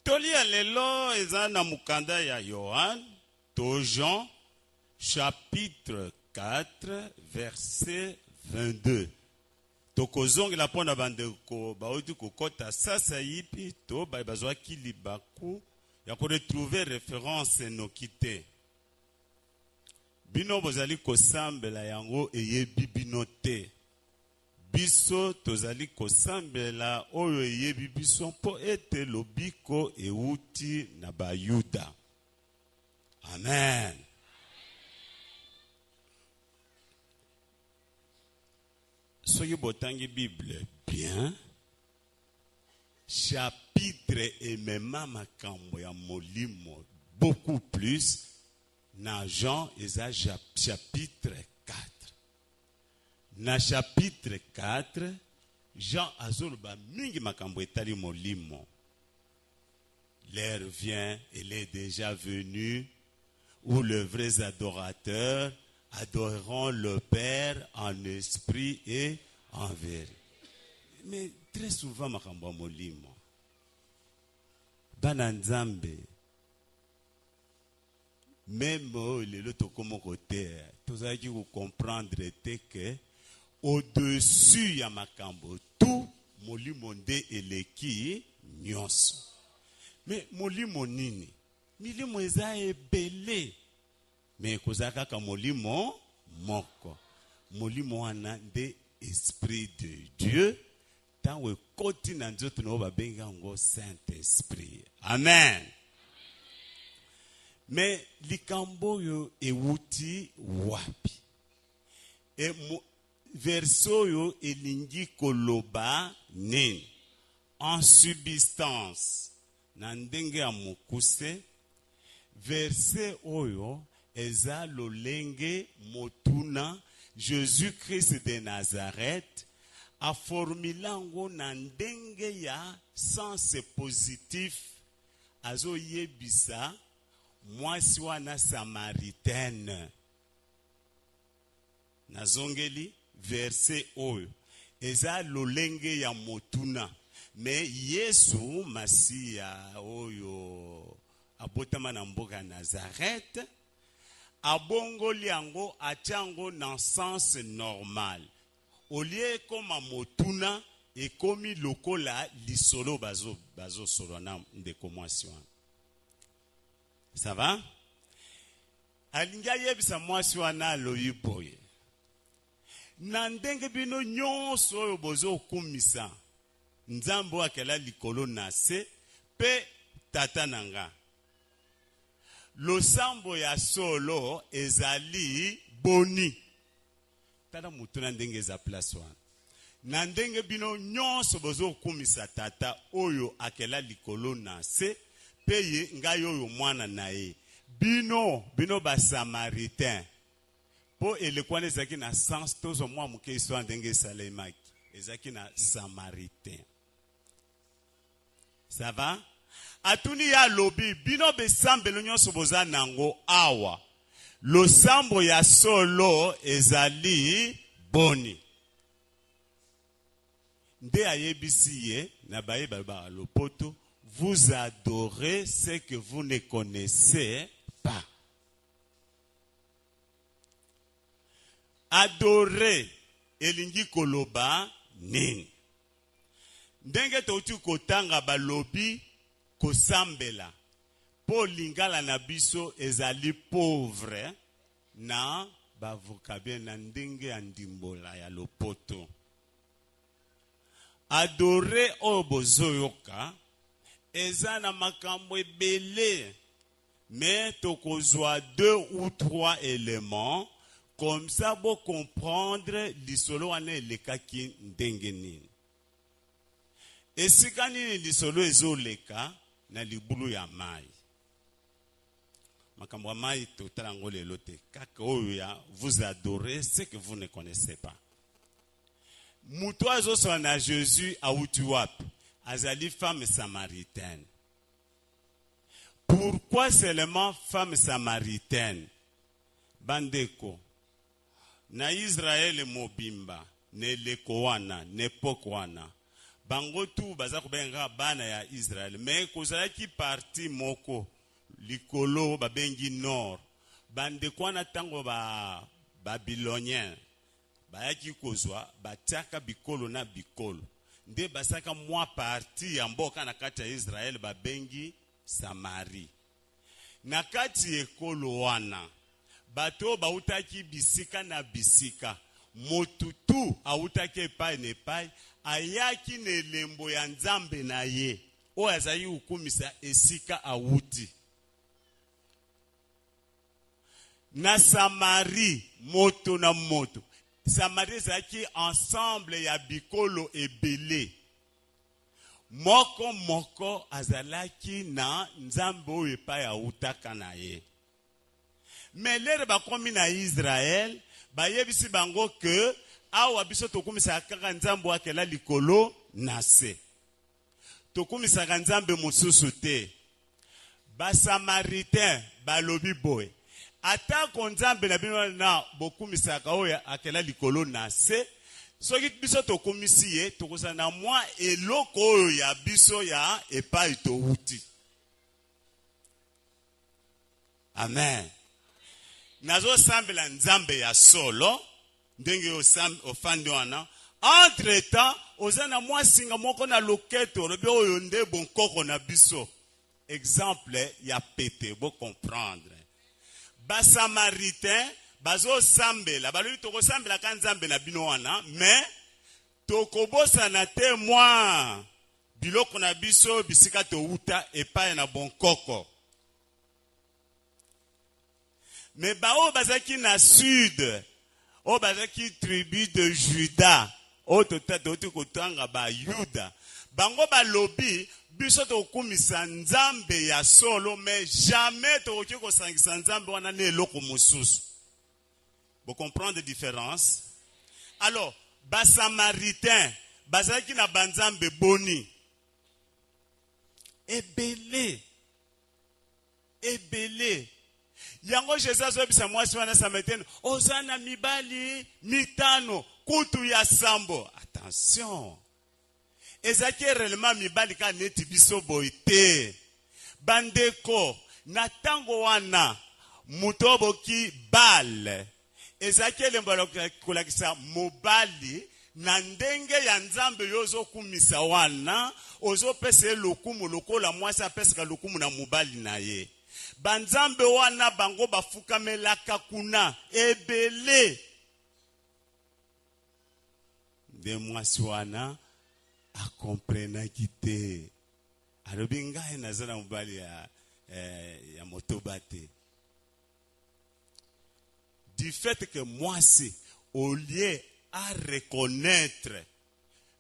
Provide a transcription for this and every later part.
Toli ya lelo eza na mokanda ya Yohane to Jean chapitre 4 verset 22. Tokozongela mpo na bandeko bauti kokɔta sasaipi to baye bazwaki libaku ya koretrouve reference noki te. Bino bozali kosambela yango eyebi bino te. Biso tozali kosambela oyo eyebi biso mpo ete lobiko ewuti na Bayuda. Amen. Soki botangi Bible bien, chapitre emema makambo ya molimo beaucoup plus na Jean eza chapitre 4. Na chapitre 4, Jean azoloba mingi makambo etali molimo. L'heure vient, elle est déjà venue, où les vrais adorateurs adoreront le Père en esprit et en vérité. Mais très souvent makambo ya molimo, bana Nzambe, meme oyo lelo tokoma koteya, tozalaki kocomprendre te ke au-dessus ya makambo tout, molimo nde eleki nyonso. Mais molimo nini? Milimo eza ebele, mais kozala kaka molimo moko. Molimo wana nde esprit de Dieu. Ntango ekoti na nzoto na oyo babengi yango Saint-Esprit. Amen. Mais likambo oyo ewuti wapi? Verset oyo elingi koloba nini? En substance, na ndenge ya mokuse, verset oyo eza lolenge motuna Jésus-Christ de Nazareth aformula yango na ndenge ya sens positif, azoyebisa mwasi wana samaritaine. Nazongeli verset oyo eza lolenge ya motuna, mais Yesu Masiya oyo abotama na mboka ya Nazareth abongoli yango, atia yango na sens normal. Au lieu ekoma motuna, ekomi lokola lisolo bazosolola na ndeko mwasi wana. Ça va? Alingi ayebisa mwasi wana alobi boye: na ndenge bino nyonso oyo bozokumisa Nzambe oyo akela likolo na se pe tata na nga, losambo ya solo ezali boni? Tala motuna ndenge eza place wana. Na ndenge bino nyonso bozokumisa tata oyo akela likolo na se pe ye ngai oyo mwana na ye, bino ba Samaritain, po eleko wana ezalaki na sens, tozwa mwa moke histoire ndenge esalemaki, ezalaki na Samaritain. Ça va? Atuni ye alobi, bino besambelo nyonso boza nango awa, losambo ya solo ezali boni? Nde ayebisi ye na baye balobaka lopoto, vous adorez ce que vous ne connaissez pas. Adorer elingi koloba nini? Ndenge touti kotanga balobi kosambela, po lingala na biso ezali pauvre na ba vocabulaire na ndenge ya ndimbola ya lopoto. Adorer oyo bozoyoka eza na makambo ebele, mais tokozwa 2 ou 3 éléments comme ça bo comprendre lisolo wana elekaki ndenge nini. Esika nini lisolo ezoleka na libulu ya mai. Makambo ya mai totala yango lelo te, kaka oyo ya vous adorez ce que vous ne connaissez pas. Moto azosola na Jésus awuti wapi? Azali femme samaritaine. Pourquoi seulement femme samaritaine? Bandeko, na Israël mobimba, na eleko wana, na époque wana, Bango tu baza kobenga kaka bana ya Israël, mais kozalaki parti moko likolo babengi nord. Bandeko wana ntango ba Babylonien bayaki kozwa, batiaka bikolo na bikolo, nde basalaka mwa parti ya mboka na kati ya Israël babengi Samarie. Na kati ekolo wana bato oyo bautaki bisika na bisika, motu tu awutaki epai na epai, ayaki na elembo ya Nzambe na ye oyo azalaki kokumisa esika awuti. Na Samarie, moto na moto. Samarie ezalaki ensemble ya bikolo ebele. Moko moko azalaki na Nzambe oyo epai awutaka na ye. Mais lere bakomi na Israël, bayebisi bango ke awa biso tokumisaka kaka Nzambe oyo akela likolo na se. Tokumisaka Nzambe mosusu te. Basamaritain balobi boye, atako Nzambe na bino na bokumisaka oyo akela likolo na se, soki biso tokumisi ye, tokozala na mwa eloko oyo ya biso ya epai towuti. Amen. Nazosambela Nzambe ya solo ndenge ofandi wana, entre temps oza na mwa singa moko na loketo, olobi oyo nde bonkoko na biso. Exemple ya pete, bo comprendre. Basamaritain bazosambela, balobi tokosambelaka Nzambe na bino wana, mais tokobosana te mwa biloko na biso bisika towuta epai na bonkoko. Mais baoyo bazalaki na sud, oyo bazalaki tribu de Juda, oyo touti kotanga Bayuda, bango balobi biso tokokumisa Nzambe ya solo, mais jamais tokoki kosangisa Nzambe wana na eloko mosusu. Bo comprendre différence? Alors, Basamaritain bazalaki na banzambe boni? Ebele. Ebele. Yango Jésus azoyebisa mwasi wana Samaritaine, oza na mibali mitano kutu ya sambo. Attention, ezalaki réellement mibali kaka neti biso boye te. Bandeko, na ntango wana moto oyo boki Baal ezalaki elembo ya kolakisa mobali na ndenge ya Nzambe. Yo ozokumisa wana, ozopesa ye lokumu lokola mwasi apesaka lokumu na mobali na ye. Banzambe wana bango bafukamelaka kuna ebele. Nde mwasi wana akomprenaki te, alobi ngai naza na mobali ya motoba te. Du fait que mwasi, au lieu à reconnaître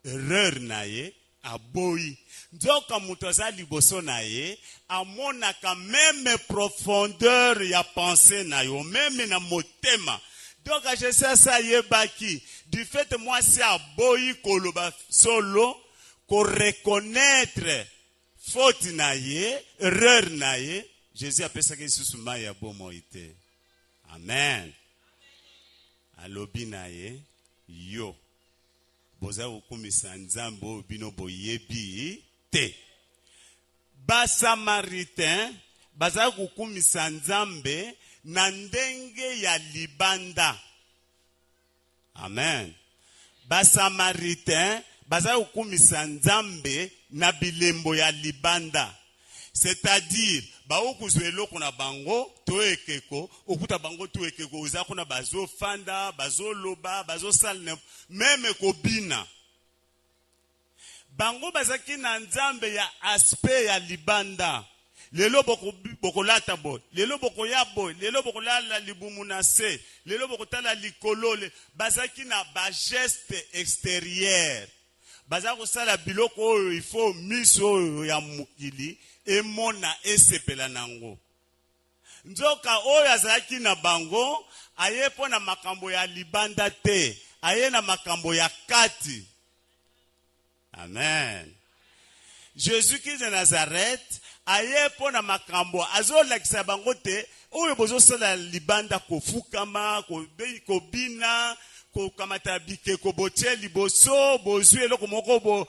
erreur na ye, aboyi. Nzoka moto aza liboso na ye amonaka même profondeur ya pensée na yo, même na motema. Donc Jésus asi ayebaki, du fait mwasi aboyi koloba solo, koreconnaître faute na ye, erreur na ye, Jésus apesaki lisusu mai ya bomoi te. Amen. Alobi na ye, yo boza kokumisa Nzambe oyo bino boyebi te. Basamaritain baza kokumisa Nzambe na ndenge ya libanda. Amen. Basamaritain baza kokumisa Nzambe na bilembo ya libanda. C'est-à-dire baokozwa eloko na bango to ekeko, okuta bango to ekeko oza kuna, bazofanda, bazoloba, bazosala, même kobina. Bango bazalaki na Nzambe ya aspect ya libanda. Lelo bokolata boye, lelo bokoya boye, lelo bokolala libumu na se, lelo bokotala likolo. Bazalaki na bageste extérieur, baza kosala biloko oyo il faut miso oyo ya mokili emona, esepela nango. Nzoka oyo azalaki na bango aye mpo na makambo ya libanda te, aye na makambo ya kati. Amen. Jésus-Christ de Nazareth aye mpo na makambo azolakisa bango te oyo bozosala libanda, kofukama, kobina. Kokamata bikeko botie liboso, bozwi eloko moko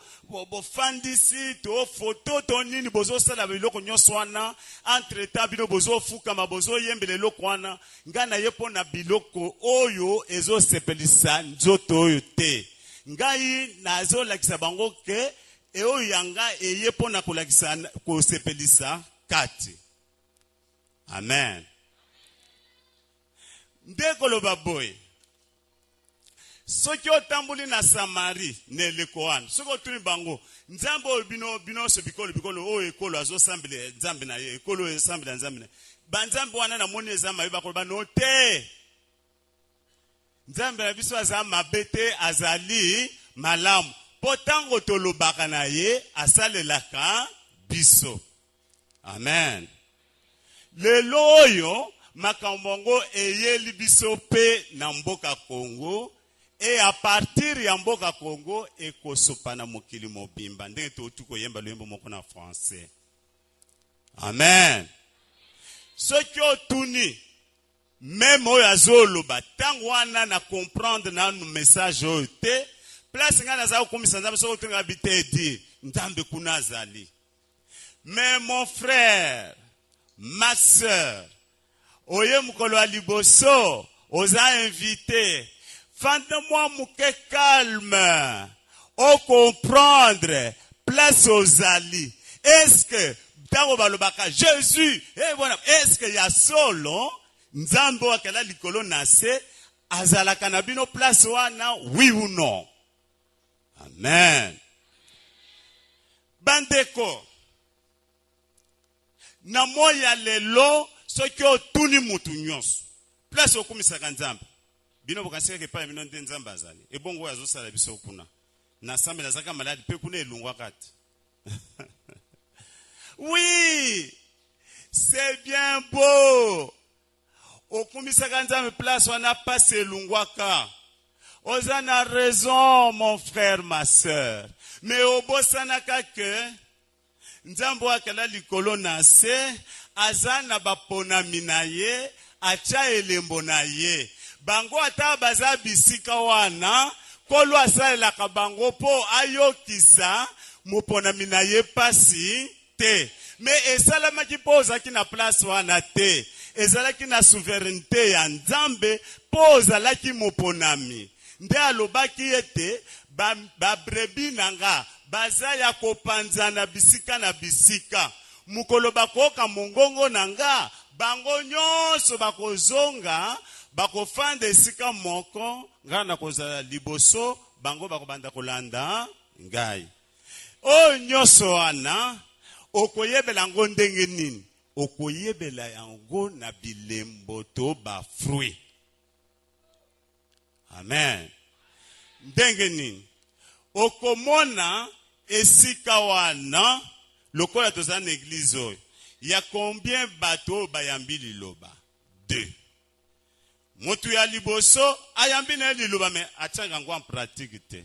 bofandisi to foto to nini, bozosala biloko nyonso wana. Entre temps bino bozofukama, bozoyembela eloko wana. Ngai naye mpo na biloko oyo ezosepelisa nzoto oyo te. Ngai nazolakisa bango ke oyo ya nga eye mpo na kolakisa kosepelisa kati. Amen. Nde koloba boye, soki otamboli na Samarie na eleko wana, soki otuni bango Nzambe oyo bino bino nyonso bikolo bikolo oyo, ekolo azosambela Nzambe na ye, ekolo oyo ezosambela Nzambe na ye, banzambe wana namoni eza mabe, bakoloba no te, Nzambe na biso aza mabe te, azali malamu, mpo ntango tolobaka na ye asalelaka biso. Amen. Lelo oyo makambo yango eyeli biso mpe na mboka Congo, e à partir ya mboka Congo ekosopa na mokili mobimba, ndenge touti koyemba loyembo moko na français. Amen. Soki otuni même oyo azoloba ntango wana na comprendre nanu message oyo te, place ngai naza kokumisa Nzambe, soki otunga bi te, edi Nzambe kuna azali. Mais mon frère, ma sœur, oye mokolo ya liboso, oza invité, fanda mwa moke calme, ocomprendre place ozali. Est-ce ntango balobaka Jésus eh, bona, est-ce ya solo Nzambe oyo akela likolo na se azalaka na bino place wana, oui ou non? Amen. Bandeko, na moi ya lelo, soki otuni mutu nyonso place okumisaka Nzambe, bino bokanisaka epai bino nde Nzambe azali. Ebongo oyo azosala biso kuna na sambe, nazalaka maladi mpe kuna elungwaka te. Oui, c'est bien beau, okumisaka Nzambe place wana, pasi elungwaka. Oza na raison, mon frère, ma sœur, mais obosanaka ke Nzambe oyo akela likolo na se aza na baponami na ye, atya elembo na ye. Bango ata baza bisika wana, Nkolo asalelaka bango mpo ayokisa moponami na ye pasi te. Mais esalamaki mpo ozalaki na place wana te, ezalaki na souveraineté ya Nzambe, mpo ozalaki moponami. Nde alobaki ete babrebis na nga baza ya kopanzana bisika na bisika. Mokolo bakoyoka mongongo na nga, bango nyonso bakozonga, bakofanda esika moko. Ngai nakozala liboso, bango bakobanda kolanda ngai. Oyo nyonso wana okoyebela yango ndenge nini? Okoyebela yango na bilembo to bafruit. Amen. Ndenge nini okomona esika wana? Lokola toza na église oyo, ya combien bato oyo bayambi liloba? Deux. Motu ya liboso ayambi na ye liloba, mais atiaka yango en pratique te.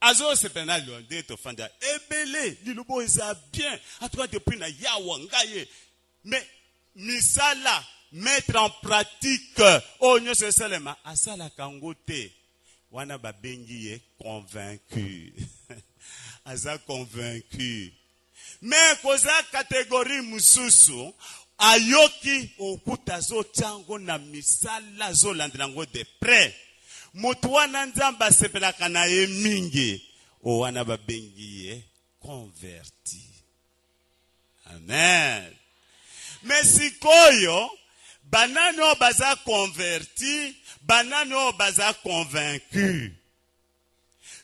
Azosepela na liloba ndenge tofandi ebele, liloba oyo eza bien, en tout cas depuis na yawa ngai ye, mais misala, mettre en pratique oyo nyonso esalema, asalaka yango te. Wana babengi ye convaincu, aza convaincu. Mais koza catégorie mosusu, ayoki, okuta azotia yango na misala, azolandela yango de près. Motu wana Nzambe asepelaka na ye mingi. O wana babengi ye converti. Amen. Mais sikoyo, banani oyo baza converti? Banani oyo baza convaincu?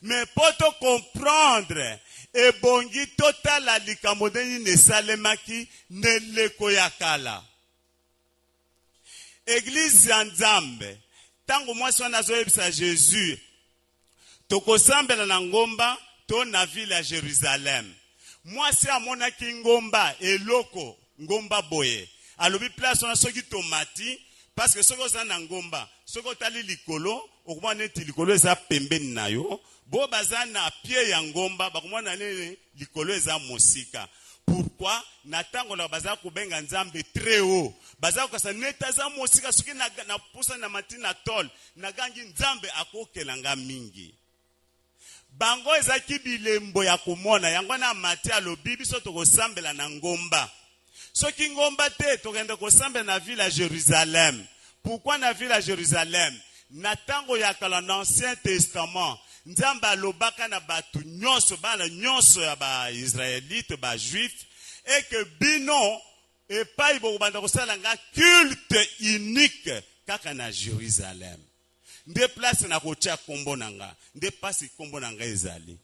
Mais mpo tocomprendre, ebongi totala likambo ndenge nini esalemaki na eleko ya kala. Église ya Nzambe, ntango mwasi wana azoyebisa Jésus, tokosambela na ngomba to na ville ya Jérusalem, mwasi amonaki ngomba, eloko ngomba boye, alobi place wana soki tomati, parce que soki oza na ngomba, soki otali likolo, okomona neti likolo eza pembeni na yo. Bo baza na pied ya ngomba, bakomona nini? Likolo eza mosika. Pourquoi? Na ntango na baza kobenga Nzambe très haut. Baza kokasa neti aza mosika, soki napusa na mati na tole, nagangi Nzambe akokela nga mingi. Bango ezalaki bilembo ya komona yango wana. Mati alobi biso tokosambela na ngomba. Soki ngomba te, tokende kosambela na ville ya Jérusalem. Pourquoi na ville ya Jérusalem? Na ntango ya kala, na Ancien Testament, Nzambe alobaka na bato nyonso, bana nyonso ya Baisraélite, Bajuif, eke bino epai bokobanda kosala nga culte unique kaka na Jérusalem. Nde place na kotia nkombo na nga, nde pasi nkombo na ngai ezali.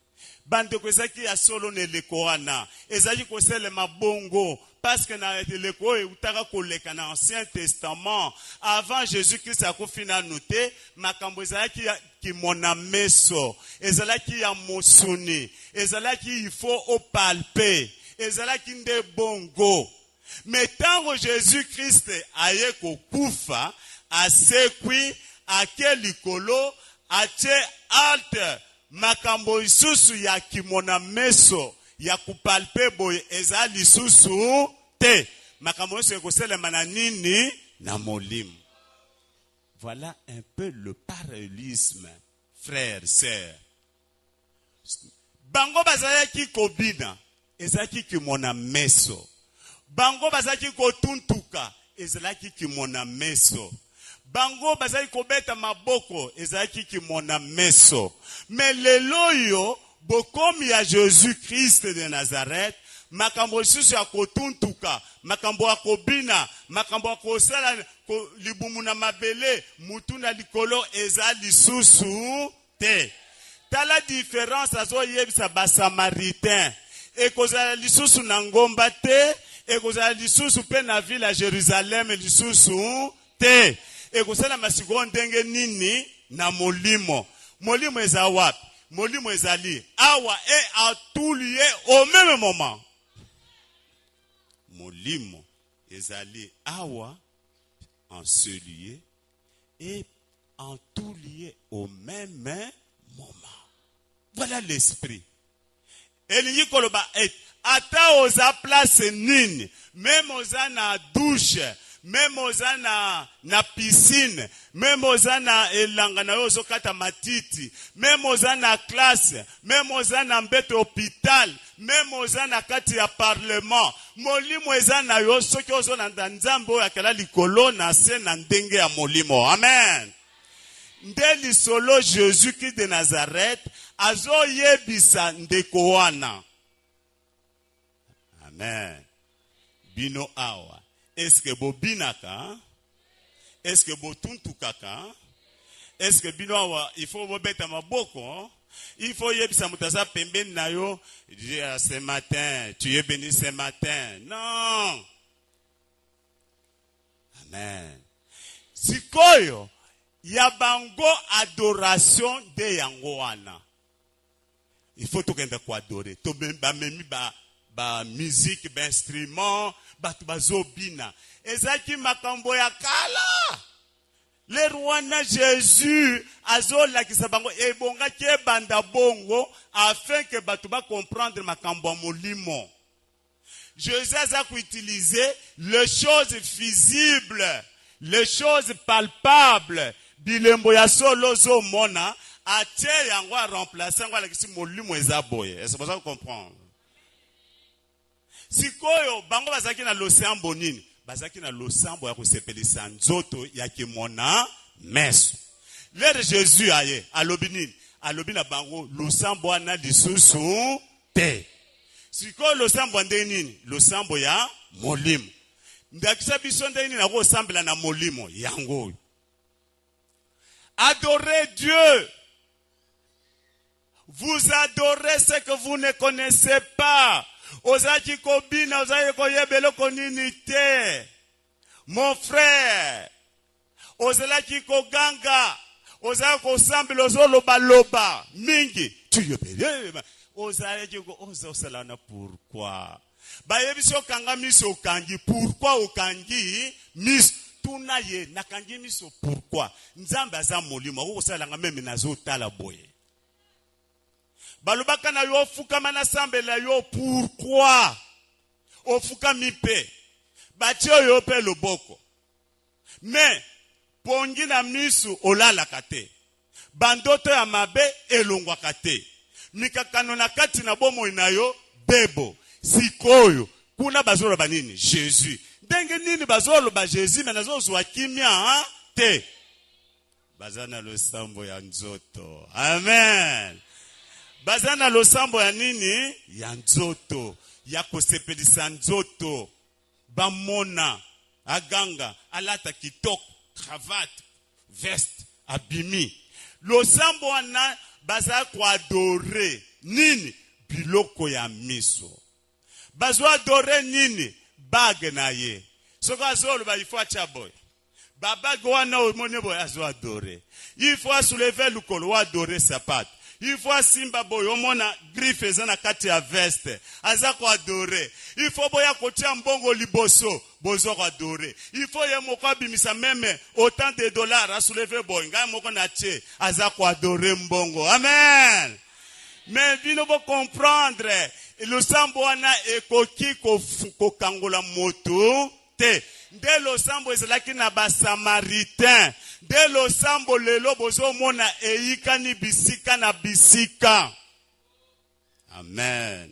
Bandeko, ezalaki ya solo na eleko wana, ezalaki kosalema bongo, parce que na eleko oyo eutaka koleka na Ancien Testament, avant Jésus Christ akufi nanu te, makambo ezalaki ya kimona meso, ezalaki ya mosuni, ezalaki il faut opalper, ezalaki nde bongo. Mais ntango Jésus Christ aye kokufa, asekwi, ake likolo, atie halte, makambo lisusu ya kimona meso, ya kopalper boye eza lisusu te. Makambo nyonso ekosalema na nini? Na molimo. Voilà un peu le parallélisme, frère, sœur. Bango bazalaki kobina, ezalaki kimona meso. Bango bazalaki kotuntuka, ezalaki kimona meso. Bango bazalaki kobeta maboko, ezalaki kimona meso. Mais lelo oyo, bokomi ya Jésus Christ de Nazareth, makambo lisusu ya kotuntuka, makambo ya kobina, makambo ya kosala libumu na mabele, mutu na likolo, eza lisusu te. Tala différence. Azoyebisa Basamaritain, ekozala lisusu na ngomba te, ekozala lisusu mpe na ville ya Jérusalem lisusu te. Ekosalama sikoyo ndenge nini? Na molimo. Molimo eza wapi? Molimo ezali awa et à tout lieu au même moment. Molimo ezali awa, en ce lieu et en tout lieu au même moment. Voilà l'esprit. Elingi koloba ete ata oza place nini, même oza na douche, même oza na piscine, même oza na elanga na yo ozokata matiti, même oza na classe, même oza na mbeto hôpital, même oza na kati ya parlement, molimo eza na yo soki ozolanda Nzambe oyo akela likolo na se na ndenge ya molimo. Amen. Nde lisolo Jésus Christ de Nazareth azoyebisa ndeko wana. Amen. Bino awa, eske bobinaka? Eske botuntukaka? Eske bino awa il faut bobeta maboko? Il faut yebisa moto aza pembeni na yo: "Ce matin tu es béni, ce matin"? Non. Amen. Sikoyo ya bango adoration nde yango wana. Il faut tokende koadorer. Bamemi ba musique, bainstrument, bato bazobina. Ezalaki makambo ya kala. Lero wana Jésus azolakisa bango, ebongaki ebanda bongo afin que bato bacomprendre makambo ya molimo. Jésus aza koutiliser les choses visibles, les choses palpables, bilembo ya solo ozomona, atie yango, aremplace yango, alakisi molimo eza boye. Est-ce boza comprendre? Sikoyo bango bazalaki na losambo nini? Bazalaki na losambo ya kosepelisa nzoto, ya kimona meso. Lere Jésus aye, alobi nini? Alobi na bango, losambo wana lisusu te. Sikoyo losambo ya ndenge nini? Losambo ya molimo. Ndakisa biso ndenge nini nakosambela na molimo yango oyo. Adorez Dieu. Vous adorez ce que vous ne connaissez pas. Ozalaki kobina, ozalaki koyeba eloko nini te. Mon frère, ozalaki koganga, ozalaki kosambela, ozolobaloba mingi. Ozalaki ozosala wana pourquoi? Bayebisi okanga miso, okangi. Pourquoi okangi miso? Tuna ye: nakangi miso pourquoi? Nzambe aza molimo, akoki kosalanga même nazotala boye. Balobaka na yo ofukama, nasambela yo, pourquoi ofukami? Mpe batie oyo mpe loboko. Mais pongi na misu olalaka te. Bandoto ya mabe elongwaka te. Mikakano na kati na bomoi na yo bebo. Sikoyo kuna bazoloba nini? Jesus. Ndenge nini bazoloba Jesus mais nazozwa kimia te? Baza na losambo ya nzoto. Amen. Baza na losambo ya nini? Ya nzoto, ya kosepelisa nzoto. Bamona aganga, alata kitoko, cravate, veste, abimi. Losambo wana baza koadore nini? Biloko ya miso. Bazo adore nini? Bague na ye. Soki azoloba il faut atia boye. Ba bague wana omoni boye azo adore. Il faut asoulever lokolo adore sapato. Il faut asimba boye omona griffe eza na kati ya veste. Aza ko adore. Il faut boya kotia mbongo liboso bozo ko adore. Il faut ye moko abimisa meme autant de dollars asoulever boye ngai moko na tie aza ko adore mbongo. Amen. Mais bino bo comprendre losambo wana ekoki kokangola moto te. Nde losambo ezalaki na ba Samaritain. Nde losambo lelo bozomona eyikani bisika na bisika. Amen.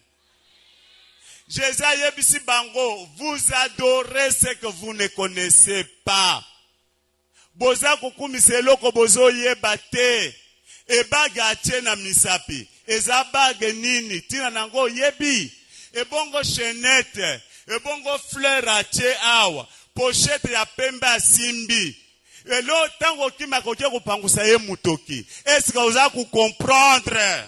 Jésus ayebisi bango, vous adorez ce que vous ne connaissez pas. Boza kokumisa eloko bozoyeba te. Ebague atie na misapi eza bague nini? Tina nango oyebi? Ebongo chainette, ebongo fleur atie awa, pochette ya pembe asimbi. Elo tango okimaka oke kopangusa ye mutoki. Est-ce que oza ko comprendre?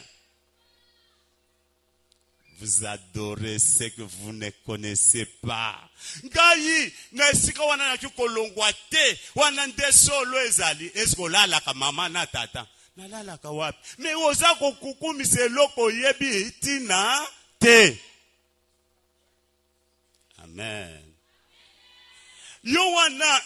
Vous adorez ce que vous ne connaissez pas. Ngai na esika wana naki kolongwa te, wana nde solo ezali. Eske olalaka mama na tata? Nalalaka wapi? Me oza kokukumisa eloko oyebi ntina te. Amen. Yo wana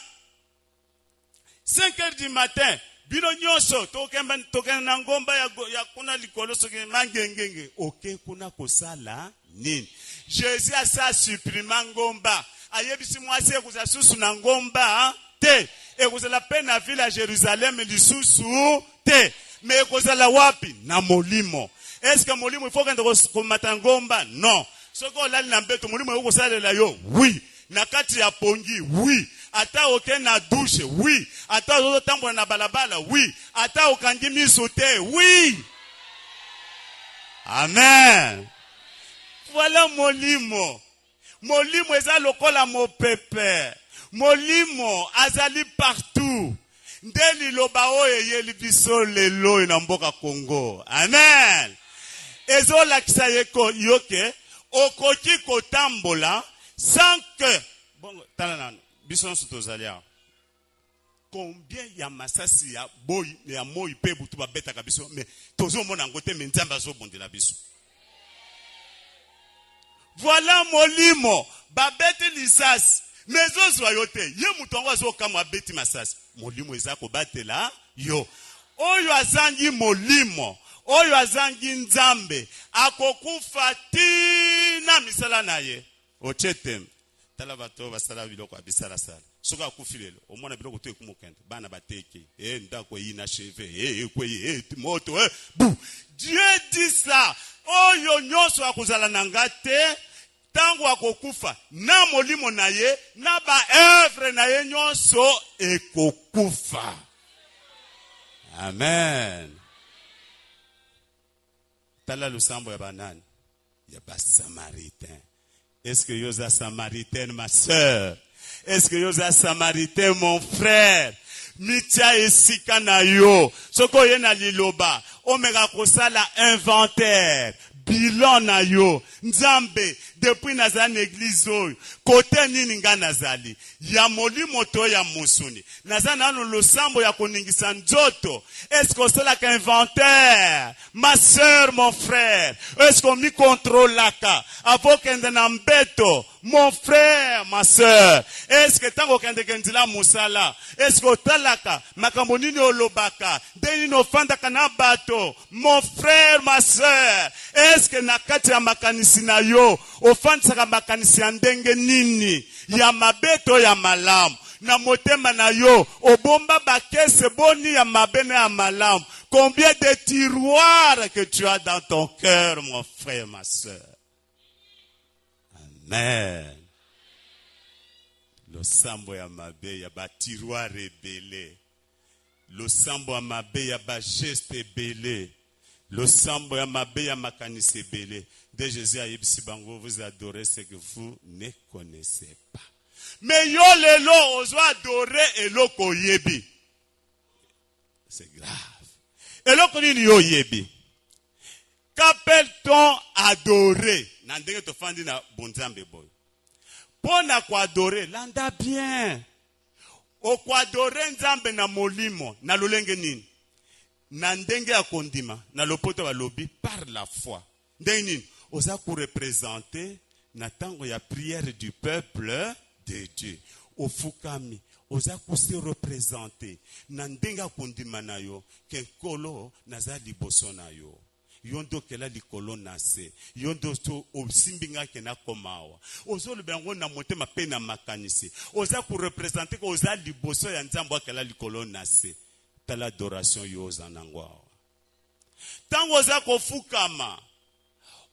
5 heures du matin bino nyonso tokemba tokende na ngomba ya, ya kuna likolo soki mangengenge oke kuna kosala nini? Jesus asa supprima ngomba, ayebisi mwasi ekozala susu na ngomba te, ekozala pe na ville ya Jerusalem lisusu te, me ekozala wapi? Na molimo. Est-ce que molimo il faut kende komata ngomba? Non. Soki olali na mbeto molimo ekoki kosalela yo? Oui. Na kati ya pongi? Oui. Ata oke na douche? Oui. Ata ozotambola na balabala? Oui. Ata okangi miso te? Oui. Amen. Voilà molimo. Molimo eza lokola mopepe. Molimo azali partout. Nde liloba oyo eyeli biso lelo oyo na mboka Congo. Amen. Ezolakisa ye yo ke okoki kotambola sans que bongo tala nanu biso nyonso tozali awa combien ya masasi ya boyi ya moi pe butu babetaka biso mais tozomona yango te, mais Nzambe azobundela biso. Voilà molimo babeti lisasi mais ezozwa yo te, ye moto yango azokamwa abeti masasi. Molimo eza kobatela yo. Oyo azangi molimo, oyo azangi Nzambe akokufa tina misala na ye. Otie tembe. Tala bato oyo basala biloko ya bisalasala. Soki akufi lelo, omona biloko to ekumokende. Bana bateki, eh ndako inachevé, eh ekweyi, eh moto, eh bu. Dieu dit ça. Oyo nyonso akozala na nga te tango akokufa na molimo na ye na ba œuvre na ye nyonso ekokufa. Amen. Tala losambo ya banani? Ya ba Samaritain. Est-ce que yo oza Samaritaine, ma sœur? Est-ce que yo oza Samaritain, mon frère? Mitia esika na yo. Soki oye na liloba, omeka kosala inventaire, bilan na yo. Nzambe, depuis nazali na église oyo, kote nini nga nazali? Ya molimo to ya mosuni? Naza nanu losambo ya koningisa nzoto. Est-ce que osalaka inventaire? Ma sœur, mon frère, est-ce que omikontrolaka avant okende na mbeto? Mon frère, ma sœur, est-ce que ntango okendeke nzela mosala, est-ce que otalaka makambo nini olobaka, ndenge nini ofandaka na bato? Mon frère, ma sœur, est-ce que na kati ya makanisi na yo ofandisaka makanisi ya ndenge nini, ya mabe to ya malamu? Na motema na yo, obomba bakese boni ya mabe na ya malamu? Combien de tiroirs que tu as dans ton cœur, mon frère, ma soeur? Amen. Losambo ya mabe ya batiroir ebele, losambo ya mabe ya bageste ebele, losambo ya mabe ya makanisi ebele. Nde Jésus ayebisi bango: vous adorez ce que vous ne connaissez pas. Mais yo lelo ozo adorer eloko oyebi. C'est grave. Eloko nini yo oyebi? Qu'appelle-t-on adorer? Na ndenge tofandi na bonzambe boye, mpo na koadorer, landa bien, okoadorer Nzambe na molimo na lolenge nini? Na ndenge ya kondima. Na lopoto balobi par la foi. Ndenge nini oza koreprésenter na ntango ya prière du peuple de Dieu? Ofukami, oza kose représenter na ndenge ya kondima na yo ke Nkolo, naza liboso na yo, yo nde okela likolo na se, yo nde osimbi nga ke nakoma awa. Ozoloba yango na motema mpe na makanisi. Oza koreprésenter ke oza liboso ya Nzambe akela likolo na se. Tala adoration yo oza nango awa. Ntango oza kofukama,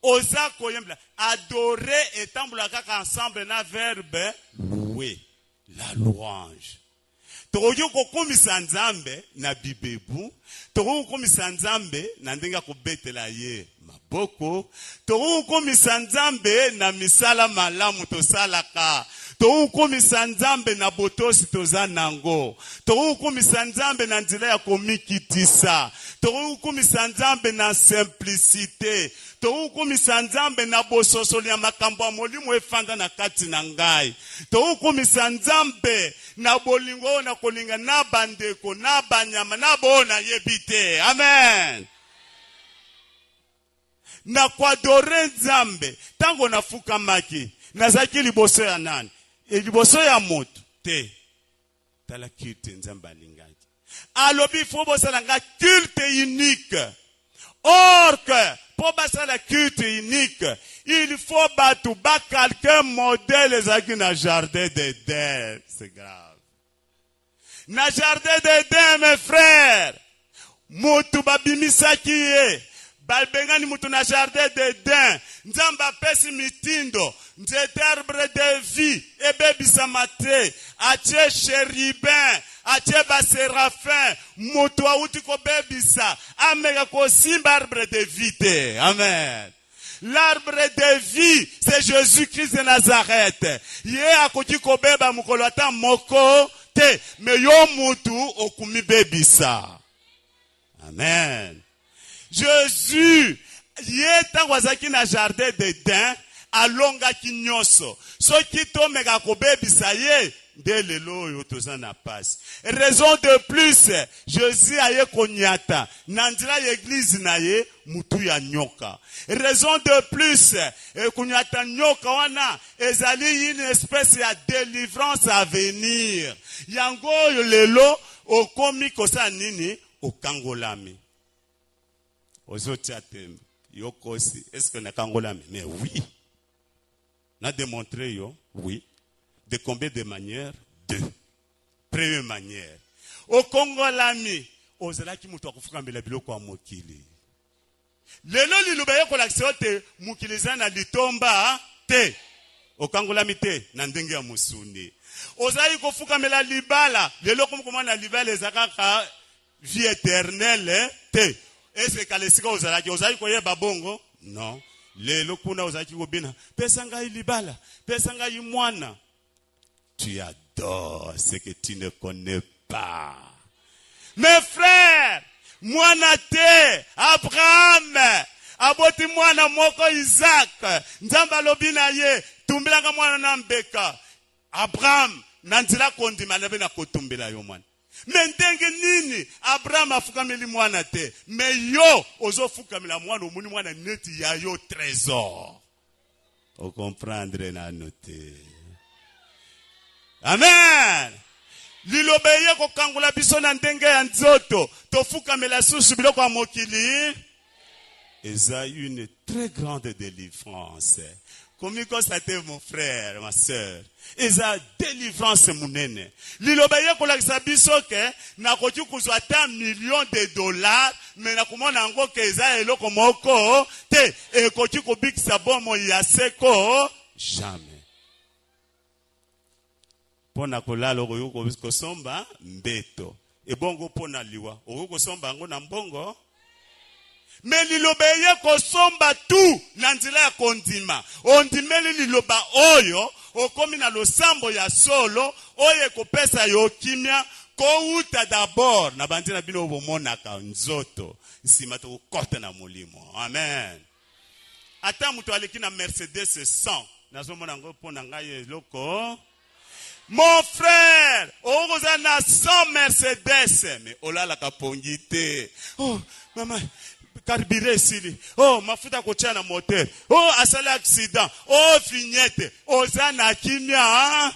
oza koyembela, adorer etambola kaka ensemble na verbe louer, la louange. Tokoki kokumisa Nzambe na bibebu, tokoki kokumisa Nzambe na ndenge ya kobetela ye maboko, tokoki kokumisa Nzambe na misala malamu tosalaka, tokoki kokumisa Nzambe na botosi toza nango, tokoki kokumisa Nzambe na nzela ya komikitisa, tokoki kokumisa Nzambe na simplicité, tokoki kokumisa Nzambe na bososoli ya makambo ya molimo efanda na kati na ngai, tokoki kokumisa Nzambe na bolingo oyo na kolinga na bandeko, na banyama, na boyo nayebi te. Amen. Na koadorer Nzambe, ntango nafukamaki, nazalaki liboso ya nani? Liboso ya moto te. Tala culte Nzambe alingaki. Alobi: faut bosala nga culte unique. Or que mpo basala culte unique, il faut bato bacalquer modèle ezalaki na jardin d'Eden. C'est grave. Na jardin d'Eden, mes frères, motu babimisaki ye, babengani motu na jardin d'Eden. Nzambe apesi mitindo: nzete arbre de vie ebebisama te. Atie chérubin, atie baséraphin. Moto awuti kobebisa ameka kosimba arbre de vie te. Amen. L'arbre de vie, c'est Jésus-Christ de Nazareth. Ye akoki kobeba mokolo ata moko te. Mais yo mutu okumi bebisa. Amen. Jésus, ye ntango azalaki na jardin d'Eden, alongaki nyonso. Soki tomeka kobebisa ye, nde lelo oyo toza na pasi. Raison de plus, Jésus aye konyata na nzela ya église na ye mutu ya nyoka. Raison de plus, konyata nyoka wana ezali une espèce ya délivrance à venir. Yango oyo lelo okomi kosala nini? Okangolami. Ozotia tembe, yo kosi: est ce que nakangolami? Mais oui, na démontré yo oui. De combien de manières? Deux. Première manière, okongolami: ozalaki moto akofukambela biloko ya mokili. Lelo liloba ye kolakisa yo te mokili eza na litomba te. Okangolami te na ndenge ya mosuni. Ozalaki kofukamela libala. Lelo komi komona libala eza kaka vie éternelle te. Esekala esika ozalaki, ozalaki koyeba bongo? Non. Lelo kuna ozalaki kobina: pesa ngai libala, pesa ngai mwana. Tu adores ce que tu ne connais pas. Mes frères, mwana te. Abraham aboti mwana moko, Isaac. Nzambe alobi na ye: tumbelanga mwana na mbeka. Abraham na nzela kondima alobi: na kotumbela yo mwana. Mais ndenge nini Abraham afukameli mwana te, mais yo ozofukamela mwana? Omoni mwana neti ya yo trésor. Ocomprendre nano te. Amen. Liloba eye kokangola biso na ndenge ya nzoto. Tofukamela susu biloko ya mokili. Eza une très grande délivrance. Komikosa te mon frère, ma sœur. Eza délivrance munene. Liloba ye kolakisa biso ke nakoki kozwa ata million de dollars mais nakomona yango ke eza eloko moko te ekoki kobikisa bomoi ya seko jamais. Mpo na kolala okoki kosomba mbeto. Ebongo mpo na liwa okoki kosomba yango na mbongo? Me liloba eye kosomba tu na nzela ya kondima. Ondimeli liloba oyo, okomi na losambo ya solo oyo ekopesa yo kimia kowuta d'abord na bandi na bino oyo bomonaka nzoto, nsima tokokota na molimo. Amen. Ata moto aleki na Mercedes 100, nazomona yango mpo na ngai eloko. Mon frère, okoki kozala na 100 Mercedes, mais olalaka pongi te. Oh, mama, carburant esili. Oh, mafuta kotia na moteur. Oh, asali accident. Oh, vignette. Oza na kimia.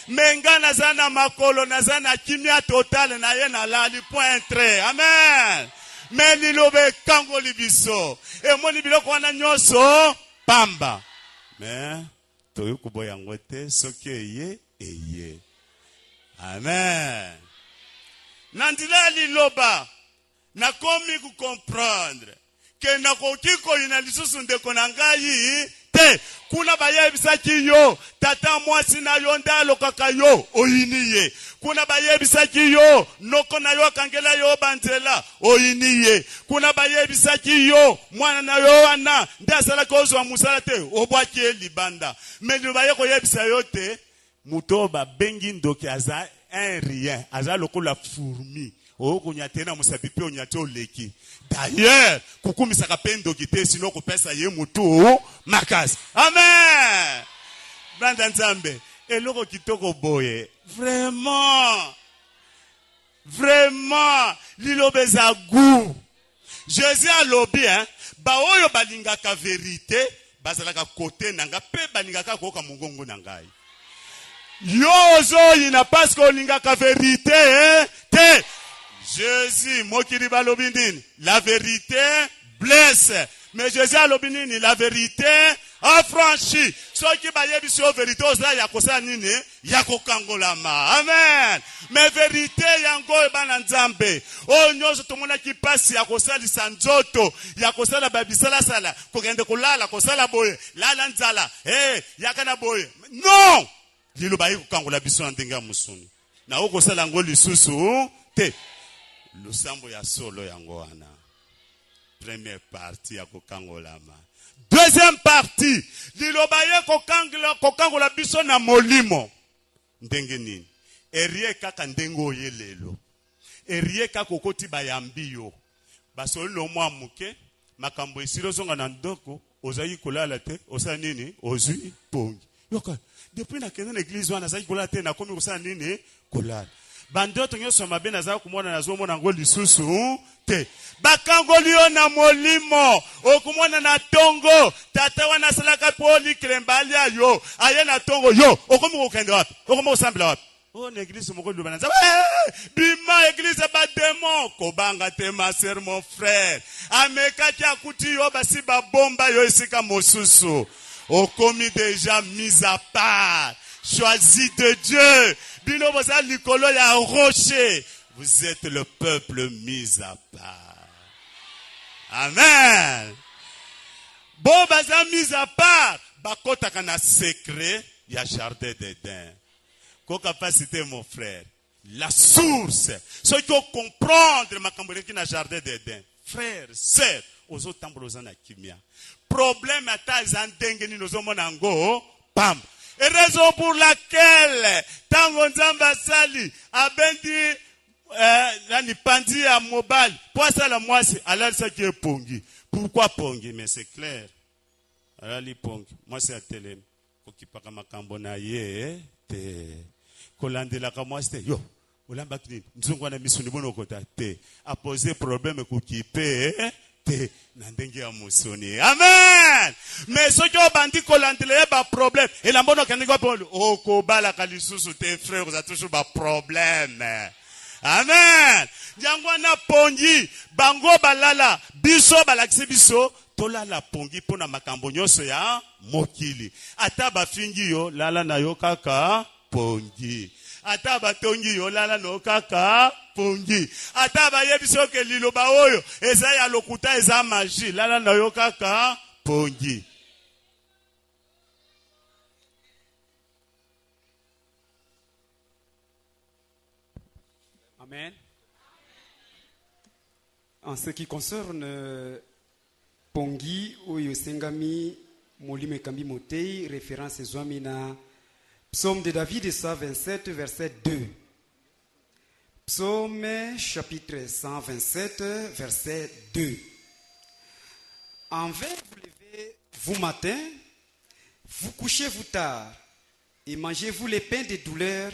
Me nga naza na makolo, naza na kimia totale na ye nalali point trait. Amen. Me liloba ekangoli biso. Emoni biloko wana nyonso pamba. Me tokoki koboya yango te soki eye eye. Amen. Na nzela ya liloba nakomi ko comprendre ke nakoki koyina lisusu ndeko na ngai te. Kuna bayebisaki yo tata mwasi na yo nde alokaka yo, oyini ye. Kuna bayebisaki yo noko na yo akangela yo banzela, oyini ye. Kuna bayebisaki yo mwana na yo wana nde asalaki ozwa mosala te, obwaki ye libanda. Me liloba ye koyebisa yo te moto oyo babengi ndoki aza un rien, aza lokola fourmi oyo konyata ye na mosapi mpe onyati oleki. D'ailleurs, kokumisaka mpe ndoki te, sino kopesa ye motu makasi. Amen. Banda Nzambe, eloko kitoko boye. Vraiment. Vraiment, liloba eza goût. Jésus alobi hein, baoyo balingaka verite bazalaka kote na nga mpe balingaka koyoka mongongo na ngai. Yo ozoyina parce que olingaka verite hein, te. Jésus mokili balobi nini? La verite blesse. Mais Jésus alobi nini? La verite affranchit. Soki bayebisi yo verite oza ya kosala nini? Ya kokangolama. Amen. Mais verite yango oyo bana Nzambe, oyo nyonso tomonaki mpasi ya kosalisa nzoto, ya kosala babisalasala, kokende kolala, kosala boye, lala nzala, hey, yaka na boye. Non! Liloba ye kokangola biso na ndenge ya mosuni. Na okosala yango lisusu te. Losambo ya solo yango wana. Première partie ya kokangolama. Deuxième partie, liloba ye kokangola, kokangola biso na molimo. Ndenge nini? Erie kaka ndenge oye lelo. Erie kaka okoti bayambi yo. Basoli no mwa moke, makambo esili ozonga na ndako, ozalaki kolala te, osala nini? Ozwi pongi. Yoka, depuis nakende na eglise wana nazalaki kolala te, nakomi kosala nini? Kolala. Bandoto nyonso ya mabe nazalaki komona, nazomona yango lisusu te. Bakangoli yo na molimo, okomona na tongo tata wana asalaka mpo likelemba alia yo, aye na tongo, yo okomi kokende wapi? Okomi kosambela wapi? Oh, na eglise moko liloba na Nzambe. Hey, bima eglise ba demon. Kobanga te ma sœur mon frère. Amekaki akuti yo basi babomba yo esika mosusu. Okomi déjà mis à part. Choisi de Dieu. Bino boza likolo ya rocher. Vous êtes le peuple mis à part. Amen. Bo baza mis à part. Bakotaka na secret ya jardin d'Eden. Koka pasi te mon frère. La source. Soki o comprendre makambo eleki na jardin d'Eden. Frère, sœur, ozotambola oza na kimia. Problème ata eza ndenge nini ozomona yango pamba. Et raison pour laquelle tango Nzambe asali abendi nani panzi ya mobali po asala mwasi alalisaki ye pongi. Pourquoi pongi? Mais c'est clair. Alali pongi, mwasi atelemi. Kokipaka makambo na ye te. Kolandelaka mwasi te. Yo, olambaki nini? Nzungu wana misuni boni okota te. Apose problème kokipe te na ndenge ya mosuni. Amen. Mais soki obandi kolandela ye ba problème, elamba ono okendeki wapi? Okobalaka lisusu te frère, oza toujours ba problème. Amen. Yango wana pongi bango balala, biso balakisi biso tolala pongi mpo na makambo nyonso ya mokili. Ata bafingi yo, lala na yo kaka pongi. Ata batongi yo, lala na yo kaka pongi. Ata bayebisi yo ke liloba oyo eza ya lokuta, eza magie, lala na yo kaka pongi. Amen. En ce qui concerne pongi oyo esengami molimo ekambi motei, référence ezwami na Psaume de David 127 verset 2. Psaume chapitre 127 verset 2. En vain vous levez vous matin, vous couchez-vous tard et mangez-vous les pains de douleur.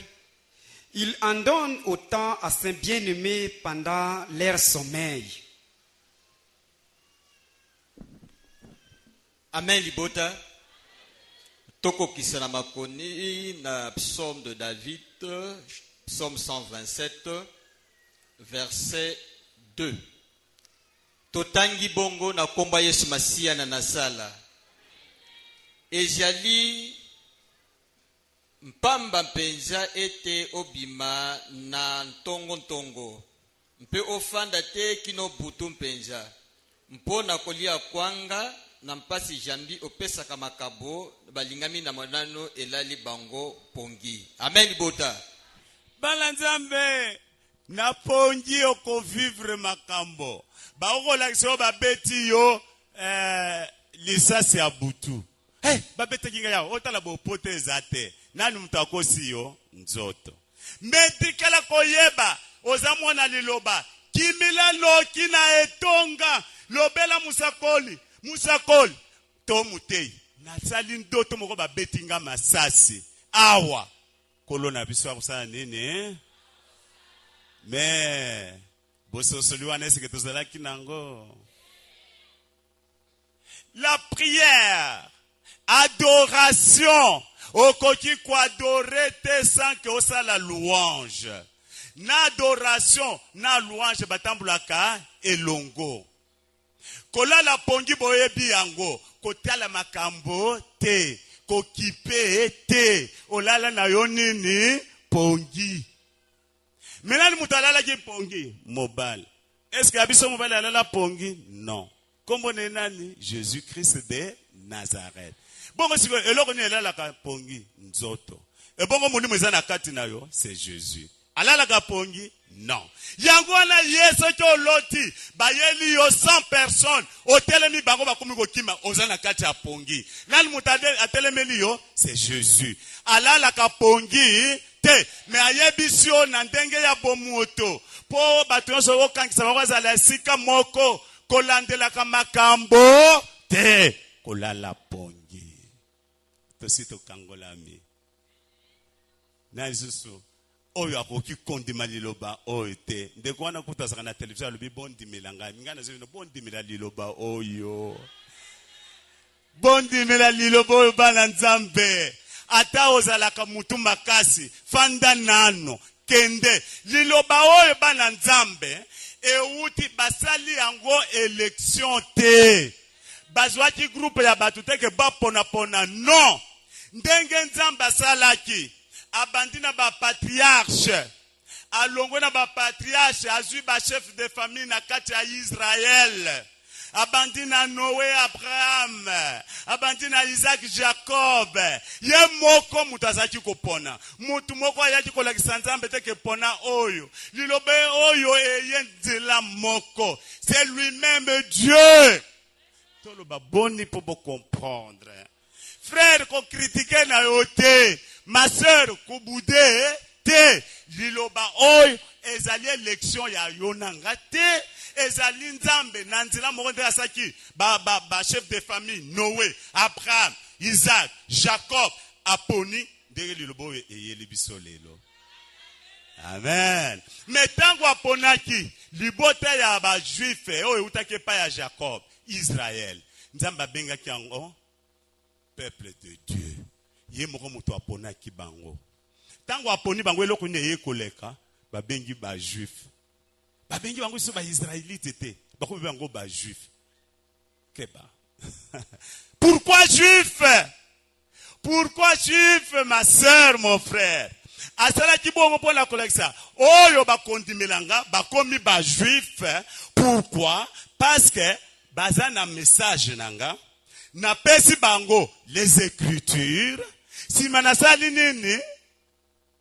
Il en donne autant à ses bien-aimés pendant leur sommeil. Amen libota. Tokokisa na makoni na Psaume de David, Psaume 127, verset 2. Totangi bongo na kombo ya Yesu Masiya na Nasala. Ezali mpamba mpenza ete obima na ntongo-ntongo mpe ofanda te kino butu mpenza, mpo na kolia kwanga na mpasi jambi opesaka makabo na balingami na monano elali bango pongi. Amen libota. Bana Nzambe, na pongi oko vivre makambo. Bakokolakisa yo babeti yo lisasi ya butu. Hey, babetaki ngai awa, otala bopoto eza te. Nani moto akosi yo? Nzoto. Me tikala koyeba, oza mwana liloba. Kimila noki na etonga, lobela mosakoli, mosakoli to motei. Nasali ndoto moko babeti nga masasi awa. Nkolo na biso akosala nini? Me bososoli wana eseke tozalaki nango. La prière, adoration, okoki koadore te sans que osala louange. Na adoration na louange batambolaka elongo. Kolala pongi boyebi yango, kotala makambo te, kokipe te, olala na yo nini? Pongi. Mais nani moto alalaki pongi? Mobali. Est-ce que ya biso mobali alala pongi? Non. Kombo na ye nani? Jésus-Christ de Nazareth. Bongo sikoyo eloko nini elalaka pongi? Nzoto. Ebongo molimo eza na kati na yo? C'est Jésus. Alalaka pongi? Non. Yango wana ye soki oloti bayeli yo 100 personnes, otelemi bango bakomi kokima, oza na kati ya pongi. Nani moto atelemeli yo? C'est Jésus. Alalaka pongi te, mais ayebisi yo na ndenge ya bomoto po bato nyonso okangisa bango bazala esika moko, kolandelaka makambo te, kolala pongi. Tosi tokangolami. Na lisusu oyo akoki kondima liloba oyo te. Ndeko wana kutu azalaka na televizio alobi bondimela ngai. Ngai nazo bino bondimela liloba oyo. Bondimela liloba oyo bana Nzambe. Ata ozalaka mutu makasi, fanda nano, kende. Liloba oyo bana Nzambe euti basali yango election te. Bazwaki groupe ya bato te ke bapona pona, non. Ndenge Nzambe asalaki, abandi na ba patriarches, alongwe na ba patriarches, azwi ba chefs de famille na kati ya Israël. Abandi na Noé, Abraham, abandi na Isaac, Jacob. Ye moko moto azalaki kopona. Moto moko ayaki kolakisa Nzambe te ke pona oyo. Liloba oyo eye nzela moko. C'est lui-même Dieu. Toloba boni po bo comprendre. Frère, ko critiquer na yo te. Ma sœur, ko bouder te. Liloba oyo ezali élection ya yo na nga te. Ezali Nzambe na nzela moko nde asaki ba chef de famille Noé, Abraham, Isaac, Jacob aponi ndenge liloba oyo eyeli biso lelo. Amen. Mais tango aponaki libota ya ba juif oyo eutaki epai ya Jacob, Israël, Nzambe abengaki yango peuple de Dieu. Ye moko moto aponaki bango. Tango aponi bango eloko nini eye koleka? Babengi ba juif. Babengi bango lisusu ba israélite te. Bakomi bango ba juif. Keba. Pourquoi juif? Pourquoi juif, ma soeur, mon frère? Asalaki bongo mpo na kolakisa oyo bakondimela nga bakomi ba juif. Pourquoi? Parce que baza na message na nga, napesi bango les écritures, nsima nasali nini?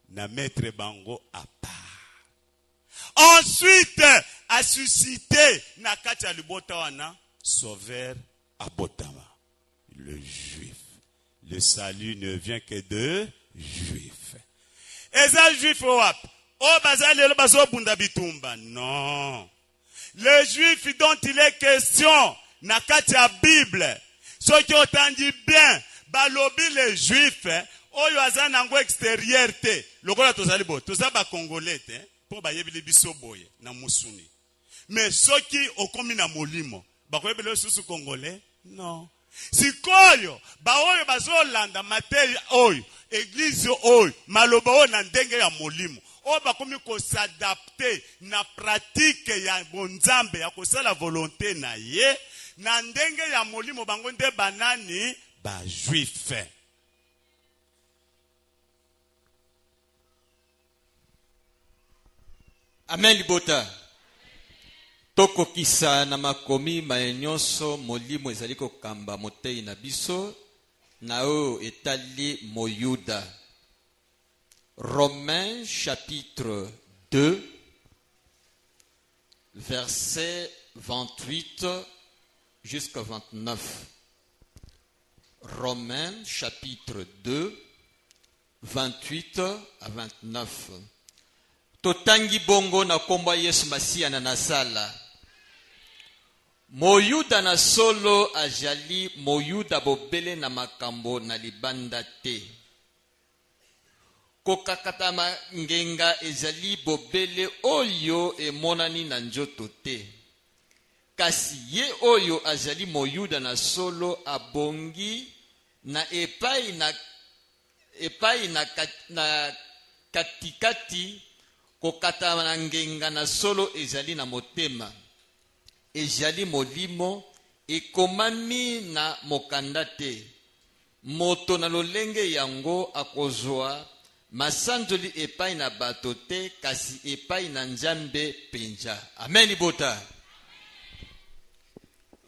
Na mettre bango à part. Ensuite a suscité na kati ya libota wana sauveur abotama, le juif. Le salut ne vient que de juif. Eza juif wapi? Oyo baza lelo bazobunda bitumba? Non. Le juif dont il est question na kati ya Bible, soki otangi bien, balobi le juif oyo aza nango extérieur te, lokola tozali boye, toza ba congolais te, mpo bayebili biso boye na musuni. Mais soki okomi na molimo, bakoyebela yo susu congolais? Non. Sikoyo baoyo bazolanda mateya oyo, eglise oyo, maloba oyo na ndenge ya molimo, oyo bakomi kosadapte na pratique ya bonzambe ya kosala volonte na ye na ndenge ya molimo, bango nde banani? Ba juif. Amen libota. Tokokisa na makomi maye nyonso molimo ezali kokamba motei na biso na oyo etali Moyuda. Romains chapitre 2 verset 28 jusqu'à 29. Romains chapitre 2 28 à 29. Totangi bongo na kombo ya Yesu Masiya na Nasala. Moyuda na solo ajali Moyuda bobele na makambo na libanda te. Kokakatama ngenga ezali bobele oyo emonani na nzoto te. Kasi ye oyo azali Moyuda na solo abongi na epai na epai na, na katikati. Kokatama na ngenga na solo ezali na motema, ezali molimo, ekomami na mokanda te. Moto na lolenge yango akozwa masanzoli epai na bato te, kasi epai na Nzambe penza. Amen libota.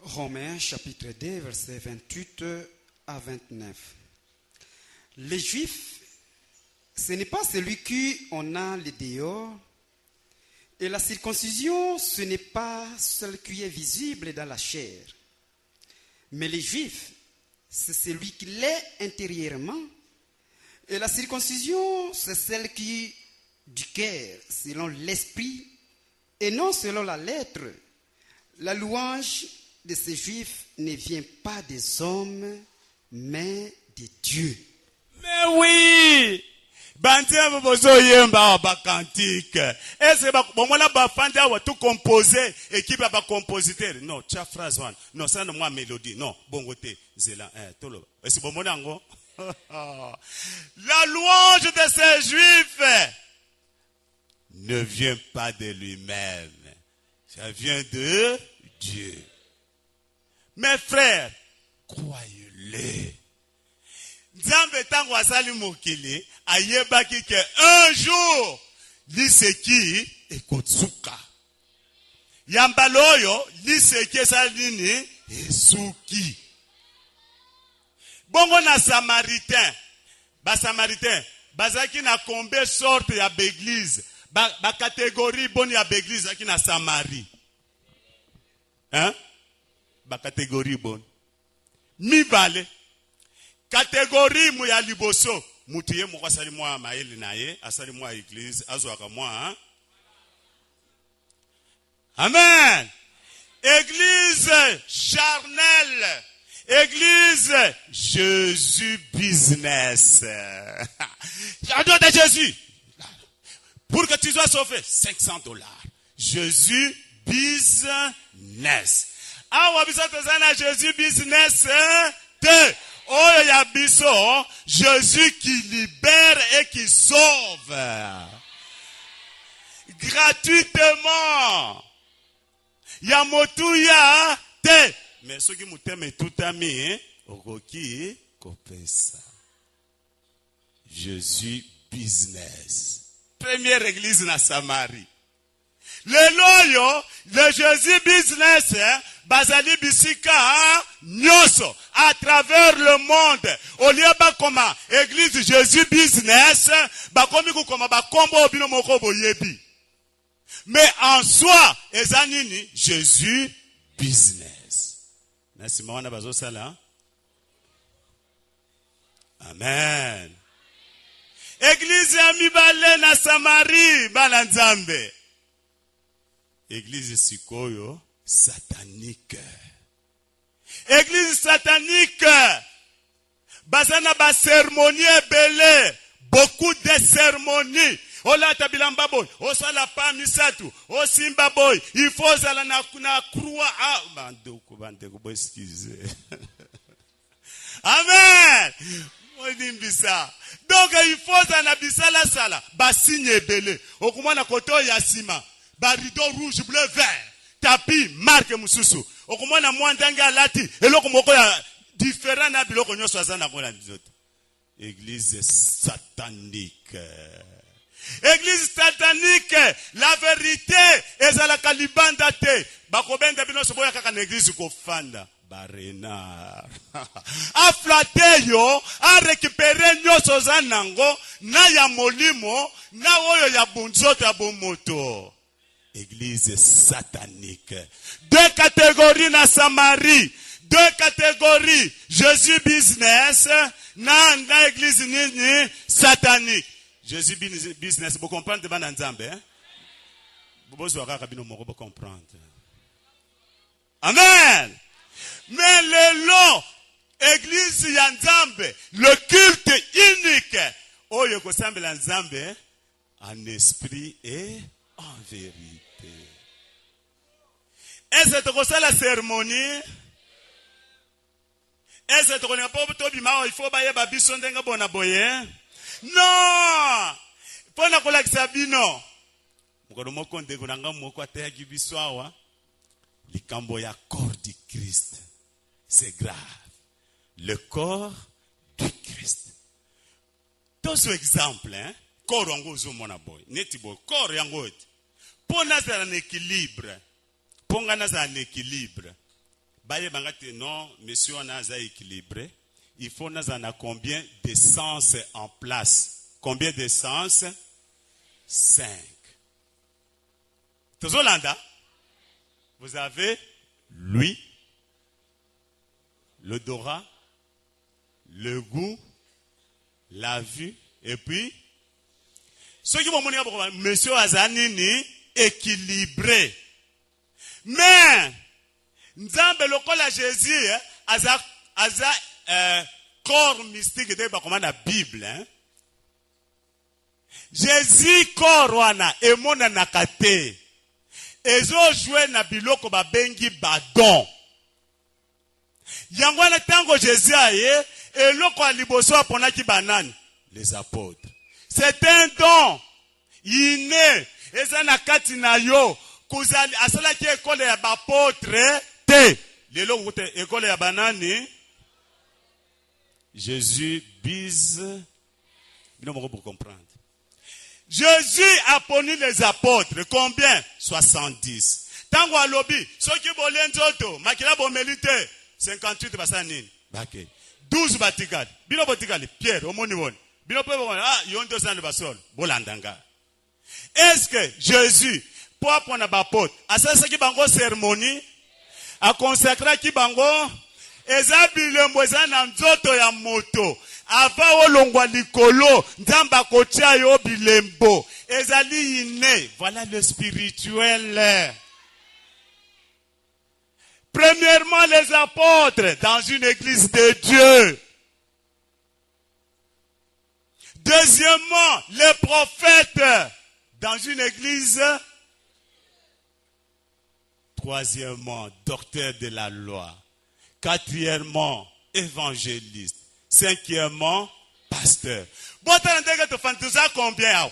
Romains chapitre 2, verset 28 à 29. Les Juifs, ce n'est pas celui qui en a le dehors, et la circoncision, ce n'est pas celle qui est visible dans la chair. Mais les Juifs, c'est celui qui l'est intérieurement, et la circoncision, c'est celle qui du cœur, selon l'esprit, et non selon la lettre. La louange de ces Juifs ne vient pas des hommes, mais de Dieu. Mais oui! Banzembo bozoyemba awa ba cantique. Est-ce que bomona bafandi awa tout composé équipe ya ba compositeur? Non, tia phrase wana. Non, ça moi mélodie. Non, bongo te. Zela, eh, toloba. Est-ce que bomona yango? La louange de ces Juifs ne vient pas de lui-même. Ça vient de Dieu. Mes frères, croyez-le. Nzambe ntango asali mokili ayebaki ke un jour liseki ekotsuka. Ya mbala oyo liseki esali nini? Esuki. Bongo na Samaritain, ba Samaritain bazalaki na combien sorte ya baeglise? Ba, ba catégorie boni ya baeglise ezalaki na Samarie? Hein? Ba catégorie boni? Mibale. Catégorie mu ya liboso, mutu ye moko asali mwa mayele na ye, asali mwa eglise, azwaka mwa, hein? Amen. Église charnelle. Église Jésus business. J'adore de Jésus. Pour que tu sois sauvé, 500 dollars. Jésus business. Awa biso toza na Jésus business te. Oyo ya biso, Jésus qui libère et qui sauve. Gratuitement. Ya motuya te. Mais soki motema etutami, okoki kopesa. Jésus business. Première église na Samarie. Lelo oyo le Jésus business eh, bazali bisika nyonso à travers le monde. Au lieu bakoma église Jésus business, bakomi kokoma bakombo oyo bino moko boyebi. Mais en soi eza nini? Jésus business. Na nsima wana bazosala amen. Eglize ya mibale na Samarie, bana Nzambe. Eglize sikoyo satanique. Eglize satanique baza na ba cérémonie ebele, beaucoup de cérémonie. Olata bilamba boye, osala pa misato, osimba boye, il faut ozala na croix. Ah, bandeko, bandeko, bo excuse. Amen. Olimbisa. Donc il faut ozala na bisalasala, basigne ebele. Okomona kote oyo ya nsima, ba rideau rouge, bleu, vert, tapis marque mosusu. Okomona mwa ndenge alati eloko moko ya différent na biloko nyonso aza nango na nzoto. Église satanique. Église satanique, la vérité ezalaka libanda te. Bakobenda bino nyonso boya kaka na église kofanda. Ba renard. Aflatter yo, arécupérer nyonso oza nango, na ya molimo, na oyo ya bunzoto ya bomoto. Église satanique. Deux catégories na Samarie. Deux catégories. Jésus business, na église nini satanique. Jésus business, vous comprenez bana Nzambe, hein? Bozwa kaka bino moko bo comprendre. Amen. Mais lelo église ya Nzambe, le culte unique oyo kosambela Nzambe en esprit et en vérité. Est-ce tokosala cérémonie? Est-ce tokolinga mpo tobima awa, il faut bayeba biso ndenge bona boye? Non, mpo na kolakisa bino, mokolo moko ndeko na nga moko ateyaki biso awa likambo ya corps du Christ. C'est grave, le corps du Christ. Tozwa exemple, hein? Corps yango ozomona boye, neti boye, corps yango ete mpo nazala na équilibre, mpo ngai nazala na équilibre, bayebanga te non, monsieur wana aza équilibré, il faut nazala na combien de sens en place? Combien de sens? Cinq. Tozolanda? Vous avez l'ouïe, l'odorat, le goût, la vue, et puis soki bomoni nga, monsieur aza nini? Équilibré. Mais Nzambe lokola Jésus, eh, aza corps mystique nde bakoma na Bible, hein? Jésus, corps wana emonanaka te, ezojouer na biloko babengi badon. Yango wana ntango Jésus aye, eloko ya liboso aponaki banani? Les apôtres. C'est un don inné, eza na kati na yo. Kozali asalaki ekole ya baapôtre te. Lelo kokuta ekole ya banani? Jésus bise bino moko pour comprendre. Jésus aponi les apôtres, combien? 70. Ntango alobi soki bolie nzoto, makila bomeli te, 58 basala nini? Bake. 12 batikali. Bino botikali, Pierre omoni woni, bino mpe bomoni, ah, yo nde osala basolo, bolanda nga. Est-ce que Jésus, mpo apona baapôtre, asalisaki bango cérémonie, aconsacraki bango? Eza bilembo eza na nzoto ya moto. Avant olongwa likolo, Nzambe akotia yo bilembo, ezali inné. Voilà le spirituel. Premièrement, les apôtres dans une église de Dieu. Deuxièmement, les prophètes dans une église. Troisièmement, docteur de la loi. Quatrièmement, évangéliste. Cinquièmement, pasteur. Botala ndenge tofandi, toza combien awa?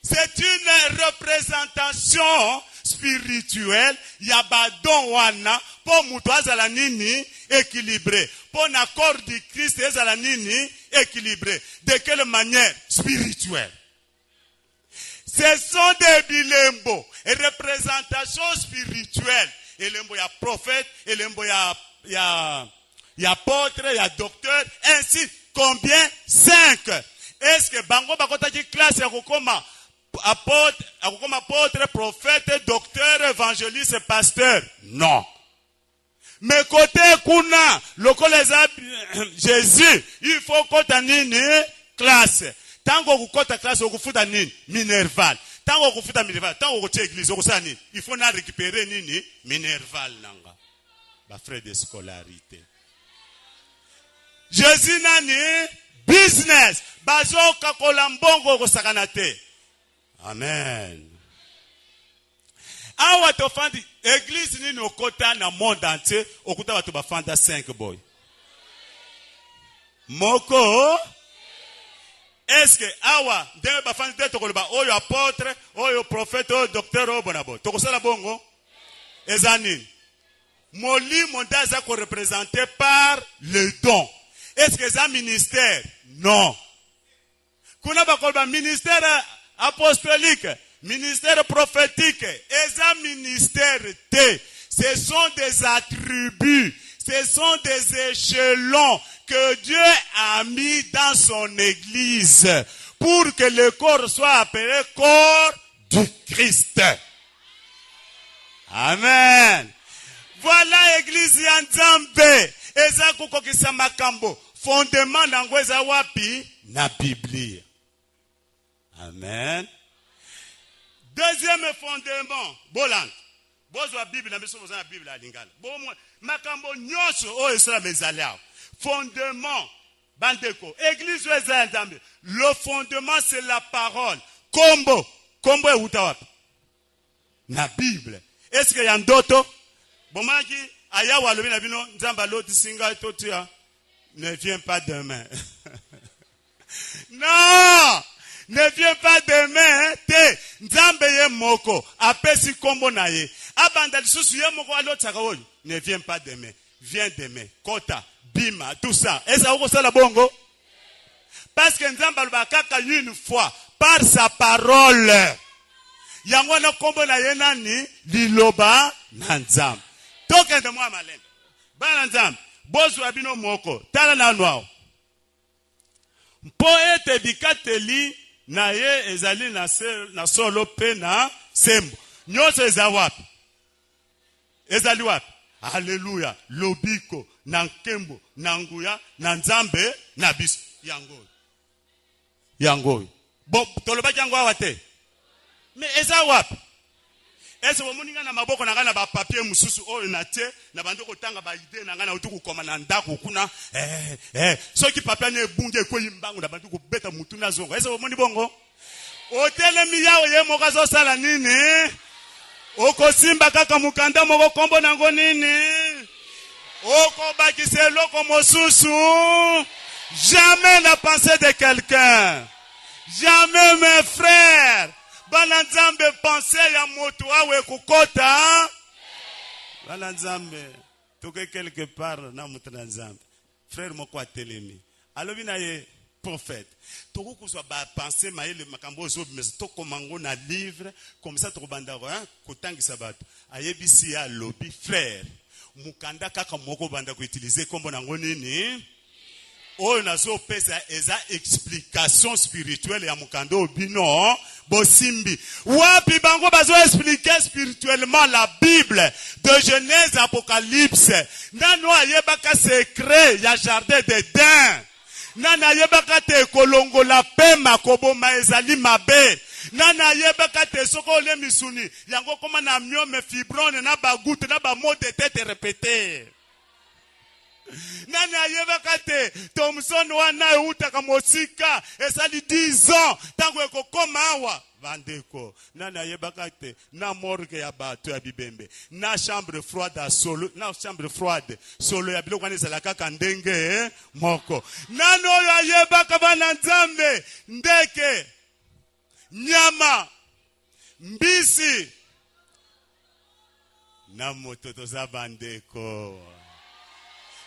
C'est une représentation spirituelle ya badon wana mpo moto azala nini? Équilibré. Mpo na corps du Christ ezala nini? Équilibré. De quelle manière? Spirituelle. Ce sont des bilembo, représentation spirituelle. Elembo ya prophète, elembo ya apôtre, ya docteur, ainsi. Combien? Cinq. Est-ce que bango bakotaki classe ya kokoma apôtre, akokoma apôtre, prophète, docteur, évangéliste, pasteur? Non. Mais côté kuna, lokola eza Jésus, il faut kota nini? Classe. Ntango okokota classe, okofuta nini? Minerval. Ntango okofuta minerval, ntango okotia église, okosala nini? Il faut na récupérer nini? Minerval nanga, bafrais de scolarité. Jésus nani? Business. Bazokakola mbongo, okosakana te. Amen. Awa tofandi, église nini okota na monde entier okuta bato bafanda 5 boy moko? Est-ce awa ndenge bafandi te, tokoloba oyo apôtre, oyo prophète, oyo docteur, oyo bona boye? Tokosala bongo? Eza nini? Molimo nde aza koreprésente par le don. Est ce que eza ministère? Non. Kuna bakoloba ministère apostolique, ministère prophétique. Eza ministère te. Ce sont des attributs, ce sont des échelons que Dieu a mis dans son église pour que le corps soit appelé corps du Christ. Amen. Voilà église ya Nzambe eza kokokisa makambo. Fondement nango eza wapi? Na Biblia. Amen. Deuxième fondement, bolanda, bozwa Bible na biso, boza na Bible ya lingala. Bomoi makambo nyonso oyo esalama ezali awa. Fondement, bandeko, église oyo eza ya Nzambe. Le fondement, c'est la parole. Kombo, kombo euta wapi? Na Bible. Eske ya ndoto bomonaki ayawa alobi na bino Nzambe alotisi ngai totia "Ne viens pas demain"? Non, "Ne viens pas demain" te. Nzambe ye moko apesi nkombo na ye. Abanda lisusu ye moko alotisaka oyo "Ne viens pas demain, viens demain", kota, bima, tout ça? Eza okosala bongo parce que Nzambe alobaka kaka une fois par sa parole. Yango wana nkombo na ye nani? Liloba na Nzambe. Tokende mwa malembe. Bana Nzambe, bozwa bino moko. Tala nanu awa. Mpo ete bikateli na ye ezali na solo mpe na sembo. Nyonso eza wapi? Ezali wapi? Alleluya, lobiko na nkembo na nguya na Nzambe na biso. Yango oyo, yango oyo. Bo tolobaki yango awa te, mais eza wapi? Ese bomoni ngai na maboko na ngai na bapapier mosusu oyo na tie na bandi kotanga baidées na ngai, nauti kokoma na ndako kuna. Soki papier ani ebungi, ekweyi mbangu, na bandi kobeta mutu na zongo. Ese bomoni bongo? Otelemi yawe, ye moko azosala nini? Okosimba kaka mokanda moko, nkombo nango nini? Okobakisa eloko mosusu? Jamais la pensée de quelqu'un, jamais, mes frères. Bana Nzambe, pensée ya moto awa ekokota. Bana Nzambe, toke quelque part na moto na Nzambe, frère moko atelemi, alobi na ye: "Prophète, tokoki kozwa bapensées, mayele, makambo oyo ozobimisa, tokoma ngo na livre, comme ça tokobanda kotangisa bato." Ayebisi ye, alobi: "Frère, mokanda kaka moko obanda koutiliser, nkombo nango nini? Oyo nazopesa eza explication spirituelle ya mokanda oyo bino bosimbi." Wapi bango bazoexpliquer spirituellement la Bible de Genèse, Apocalypse? Nano ayebaka secret ya jardin d'Eden? Nani ayebaka te kolongola pema, koboma ezali mabe? Nani ayebaka te soki olie misuni yango okóma na myome, fibrome, na bagoutte, na bamaux de tête répété? Nani ayebaka te Thomson wana eutaka mosika, esali 10 ans ntango ekokóma awa? Bandeko, nani ayebaka te na morgue ya bato ya bibembe, na chambre froide ya solo, na chambre froide solo ya biloko wana ezala kaka ndenge moko? Nani oyo ayebaka, bana Nzambe, ndeke Nyama, mbisi na moto toza bandeko.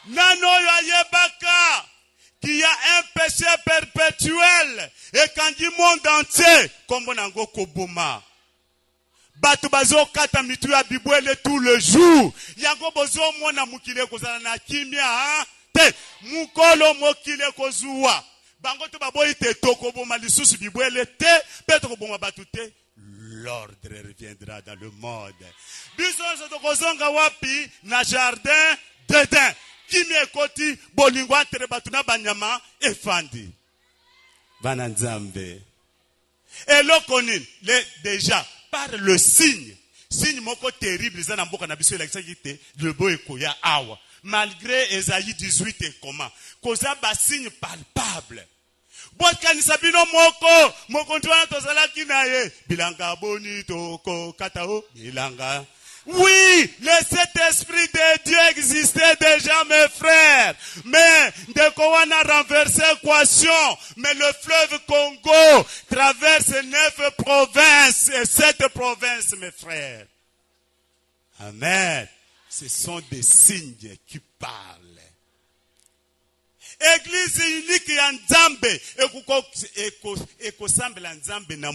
Nani oyo ayebaka qu'il y a un péché perpétuel ekangi monde entier, kombo na yango koboma? Bato bazokata mitu ya bibwele tout le jour. Yango bozomona mokili ekozala na kimia te. Mokolo mokili ekozwa bango to baboyi te, tokoboma lisusu bibwele te mpe tokoboma bato te, l'ordre reviendra dans le monde. Biso nyonso tokozonga wapi? Na jardin d'Eden. Kimia ekoti, bolingo entre bato na banyama efandi. Bana Nzambe, eloko nini? Le déjà par le signe, signe moko terrible eza na mboka na biso, elakisaki te lebo ekoya awa, malgré Esaïe 18 ekoma koza basigne palpable. Bokanisa bino moko, mokonzi wana tozalaki na ye, bilanga boni tokokata o bilanga. Oui, le Saint-Esprit de Dieu existait déjà, mes frères. Mais ndeko wana renversé équation. Mais le fleuve Congo traverse neuf provinces et sept provinces, mes frères. Amen. Ce sont des signes qui parlent. Église unique ya Nzambe ekosambela Nzambe na